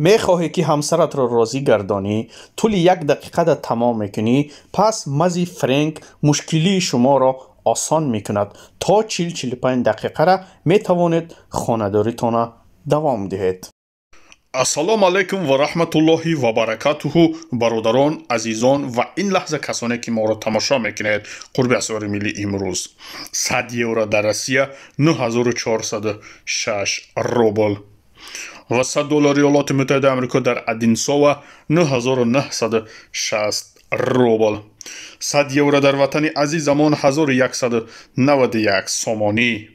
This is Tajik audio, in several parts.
Мехоҳӣ, ки ҳамсаратро розӣ гардонӣ, тӯли як дақиқада тамом мекунӣ, пас мази Френк мушкилии шуморо осон мекунад. То 40-45 дақиқара метавонед хонадоритона давом диҳед. Ассалому алайкум ва раҳматуллоҳи ва баракатуҳу, бародарон, азизон ва ин лаҳза касоне, ки моро тамошо мекунед. Қурби асъори миллӣ имрӯз: 100 евро дар Россия 9406 рубл ва 100 доллари Иёлоти Муттаҳидаи Амрико дар Одинсова 9960 рубл, 100 евро дар ватани азизамон 1191 сомонӣ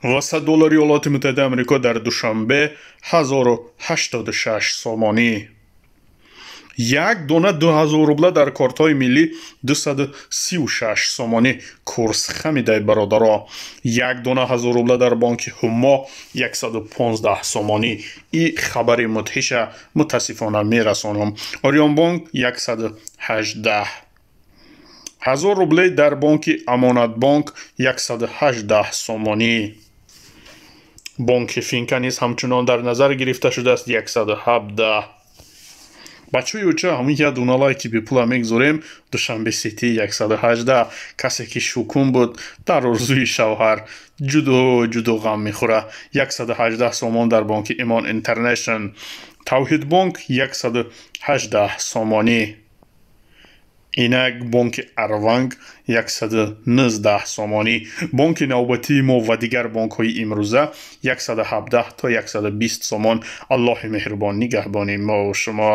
ва 100 доллари Иёлоти Муттаҳидаи Амрико дар Душанбе 1086 сомонӣ. Як дона 2000 рубла дар кортҳои миллӣ 236 сомонӣ. Курс хамидай, бародаро. Як дона 1000 рубла дар бонки Ҳумо 115 сомонӣ. И хабари мудҳиша мутаассифона мерасонам. Ориёнбонк 118, 1000 рублей дар бонки Амонатбонк 118 сомонӣ. Бонки Финка низ ҳамчунон дар назар гирифта шудааст 117. Бачаҳои оча, ҳамин як дона лайки бепула мегузорем. Душанбе Сити 118. Касе ки шукун буд дар орзуи шавҳар, ҷудо ҷудо ғам мехӯра. 118 сомон дар бонки Имон Интернешнл, Тавҳидбонк 118 сомонӣ. Инак, бонки Арванг 119 сомонӣ. Бонки навбатии мо ва дигар бонкҳои имрӯза 117 то 120 сомон. Аллоҳи меҳрубон нигаҳбони мову шумо.